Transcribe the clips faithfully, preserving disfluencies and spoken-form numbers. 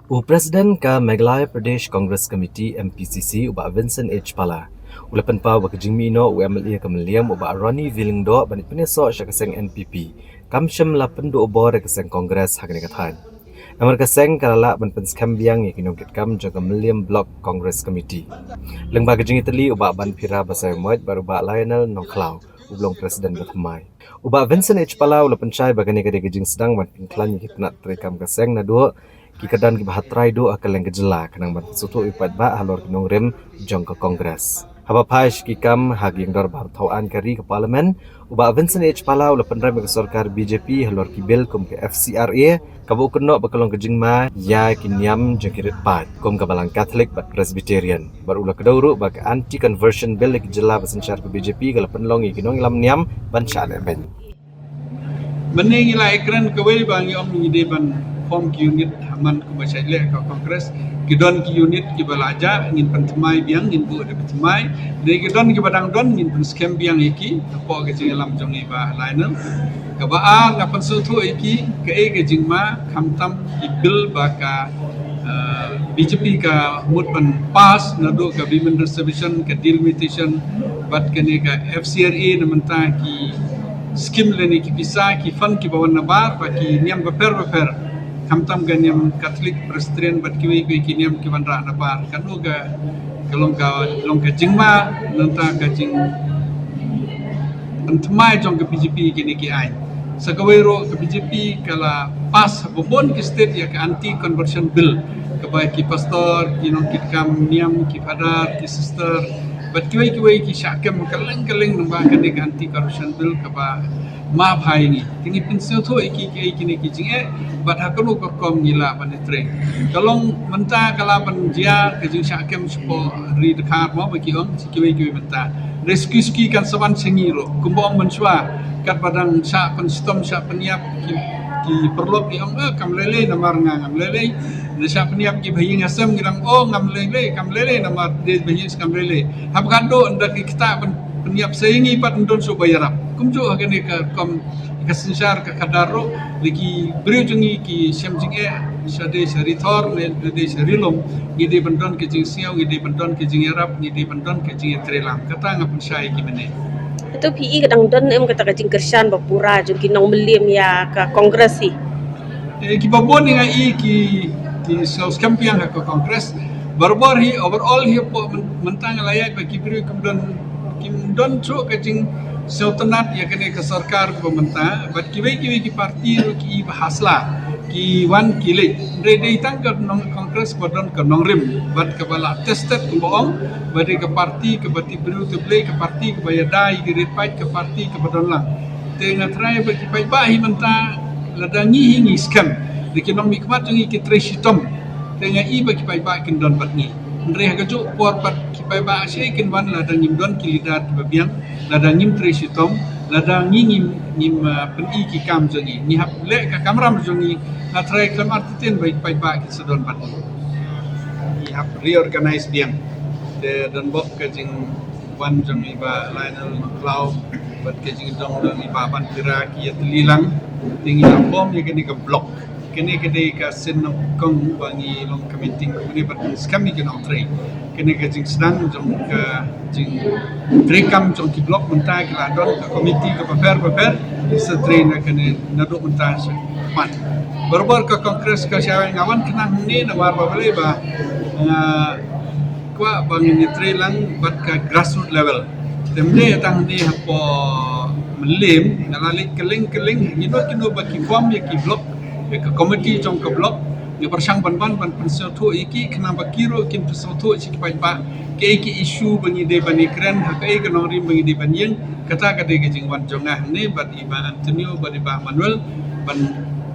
U President ka Meghalaya Pradesh Congress Committee, M P C C, u Bah Vincent H Pala, u la pynpaw ba ka jingmih noh u M L A ka Mylliem, u Bah Ronnie V Lyngdoh, ban pynïasoh sha ka seng N P P kam shym la pynduh bor ïa ka seng Congress ha kane ka thaiñ. Namar ka seng ka la lah ban pynskhem biang ïa ki nongkitkam jong ka Mylliem Block Congress Committee. Lyngba ka jingïatylli, u Bah Banphira Basaiawmoit bad u Bah Lionel Nongkhlaw, u ba long President bathymmai. U Bah Vincent H Pala u la pynshai ba kane ka dei ka jingsdang ban pynkhlaiñ ïa ki tnat treikam ka seng naduh ki kyrdan kiba hap trai duh ha kylleng ka jylla, khnang ban pynsngewthuh ïa ki paidbah halor ki nongrim jong ka Congress. Haba phai sha ki kam ha ka ïing dorbar thaw aiñ ka ri, ka Parliament, u Bah Vincent H Pala u la pynrem ïa ka sorkar B J P halor ki bill kum ka F C R A, kaba u kynnoh ba ka long ka jingma ïa ki niam jong ki rit paid kum ka Balang Catholic bad Presbyterian. Bad u la kdew ruh ba ka Anti Conversion Bill ïa ki jylla ba synshar ka B J P ka la pynlong ïa ki nongïalam niam ban shah lehbeiñ. Mynne ngi la ïakren kawei ba ngi ong ngi dei ban form ki unit ha man kumba shait leh ka Congress. Ki don ki unit kiba la jah, ngin pynthymmai biang, ngin buh da ka thymmai. Ne ki don kiba dang don, ngin pynskhem biang ïa ki hapoh ka jingïalam jong i Bah Lionel. Kaba ar, nga pynsngewthuh ïa ki kaei ka jingma, khamtam ki bill ba ka, uh, B J P ka mut ban pass, naduh ka Women Reservation, ka Delimitation, bad kane ka F C R A, na mynta ki skim lane ki pisa, ki fund kiba wan nabar, ba ki niam bapher bapher, khamtam ka niam Catholic, Presbyterian bad kiwei kiwei ki niam ki wanrah nabar. Kano ka, ka long ka, long ka jingma, nangta ka jing pynthymmai jong ka B J P kine ki aiñ. Sa kawei ruh, ka B J P ka la pass ha bun ki state ïa ka Anti Conversion Bill, kaba ki pastor, ki nongkitkam niam, ki father, ki sister, bad kiwei kiwei ki shah kem kylleng kylleng namar kane ka Anti Conversion Bill kaba map ha ïa ngi. Te ngi pynsngewthuh ïa ki, ki, kine ki jingeh, bad ha kano ka rukom ngi lah ban ïatrei. Ka long mynta ka la ban jia ka jingshah kem shapoh ri dkhar mo ba ki ong, kiwei kiwei mynta. Rescue ski kan sa wan sha ngi ruh. Kumba ong mynshuwa, katba dang shah pynshitom, shah pynïap, ki, ki paralok ki ong, eh, kam lei lei namar nga ngam lei lei. Da shah pynïap ki ba ha ïing ha sem, ki dang, oh, ngam lei lei, kam lei lei namar dei ba ha ïing kam lei lei. Haba ka dei ynda ki ktah pyn, pynïap sa ïa ngi pat, ym don shuh ba ïarap. Kumjuh ha kane ka rukom ka synshar ka khadar ruh, lada ki briew jong ngi ki shem jingeh, sha dei sha ri thor, ne dei sha ri lum, ngi dei ban don ka jingsngew, ngi dei ban don ka jingïarap, ngi dei ban don ka jingïatreilang. Kata nga pynshai ïa ki mynne. Hato phi i ka dang don em kata ka jingkyrshan ba pura jong ki nongmylliem ïa ka Congress hi? Eh, kiba bun nga i ki, ki sngewskhem biang ha ka Congress. Barabor hi, overall hi, hapoh myn-, mynta nga la ïaid ba ki briew kim don, kim don shuh ka jingsngewtynnat ïa kane ka sorkar kaba mynta, bad kiwei kiwei ki party ruh ki i ba hasla, ki wan ki leit. Hynrei dei tang ka nong Congress ba don ka nongrim, bad kaba la tested kumba ong, ba dei ka party kaba tip briew tip Blei, ka party kaba ïada ïa ki rit paid, ka party kaba don lang. Te nga trai ba ki paidbah hi mynta, lada ngi hi ngi skhem, da ki nongmihkhmat jong ngi ki trei shitom, te nga i ba ki paidbah kin don bad ngi. Hynrei ha kajuh por pat ki paidbah shisha kin wan lada ngim don ki leader kiba biang, lada ngim trei shitom, lada ngi ngim, ngim, ah, pyni ki kam jong ngi. Ngi hap leh ka kamram jong ngi, nga trai khlem artatien ba ki paidbah kin sa don bad ngi. Ngi hap reorganize biang. Te don bok ka jing wan jong i Bah Lionel Nongkhlaw, bad ka jingdon jong i Bah Banphira, ki ïatylli lang, te ngi la form ïa kane ka block. Kane ka dei ka sien nyngkong ba ngi long ka meeting kumne bad ngi skhem ïa ki nongtrei. Kane ka jingsdang jong ka jingtrei kam jong ki block mynta ki la don ka committee kaba pher bapher, ki sa trei na kane naduh mynta sha khmat. Barabor ka Congress ka sha nga wan khnang hangne namar ba balei ba nga kwah ba ngin ïatrei lang bad ka grassroots level. Te mynne tang hangne hapoh Mylliem, nga la leit kylleng kylleng, kino kino ba ki form ïa ki block, ïa ka committee jong ka block, nga pyrshang ban ban ban pynsngewthuh ïa ki, khnang ba ki ruh kin pynsngewthuh sha ki paidbah kaei ki issue ba ngi dei ban ïakren, ha kaei ka nongrim ba ngi dei ban ïeng. Kata ka dei ka jingwan jong nga hangne bad i Bah Antonio bad i Bah Manuel, ban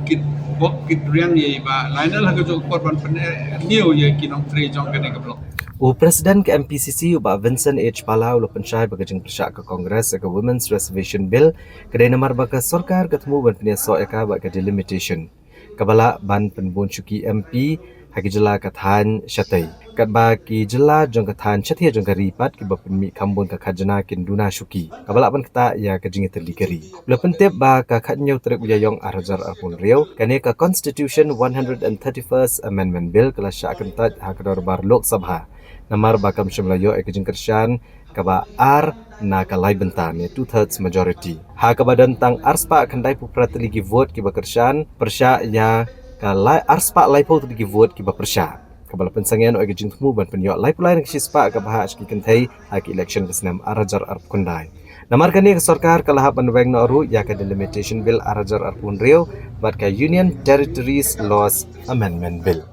kit bok kit riang ïa i Bah Lionel ha kajuh ka por ban pyni ïa ki nongtrei jong kane ka block. U President ka M P C C, u Bah Vincent H Pala, u la pynshai ba ka jingpyrshah ka Congress ïa ka Women's Reservation Bill ka dei namar ba ka sorkar ka thmu ban pynïasoh ïa ka bad ka Delimitation, kaba lah ban pynbun shuki M P ha ki jylla ka thaiñ shatei. Katba ki jylla jong ka thaiñ shatei jong ka ri pat kiba pynmih kham bun ka khajna kin duna shuki, kaba lah ban ktah ïa ka jingïatylli ka ri. La pyntip ba ka khathynñiew tarik u Ïaïong ar hajar arphew hynriew, kane ka Constitution one hundred and thirty-first Amendment Bill ka la shah kyntait ha ka dorbar Lok Sabha. Namar ba kam shym la ïoh ïa ka jingkyrshan kaba ar na ka lai bynta ne two thirds majority. Ha kaba don tang ar spah khyndai phew phra tylli ki vote kiba kyrshan, pyrshah ïa ka lai, ar spah laiphew tylli ki vote kiba pyrshah. Kaba la pynsangeh noh ïa ka jingthmu ban pynïoh laiphew lai na ka shispah kaba hap sha ki kynthei ha ki election ka snem ar hajar arphew khyndai. Namar kane ka sorkar ka la hap ban weng noh ruh ïa ka Delimitation Bill ar hajar arphew hynriew bad ka Union Territories Laws Amendment Bill.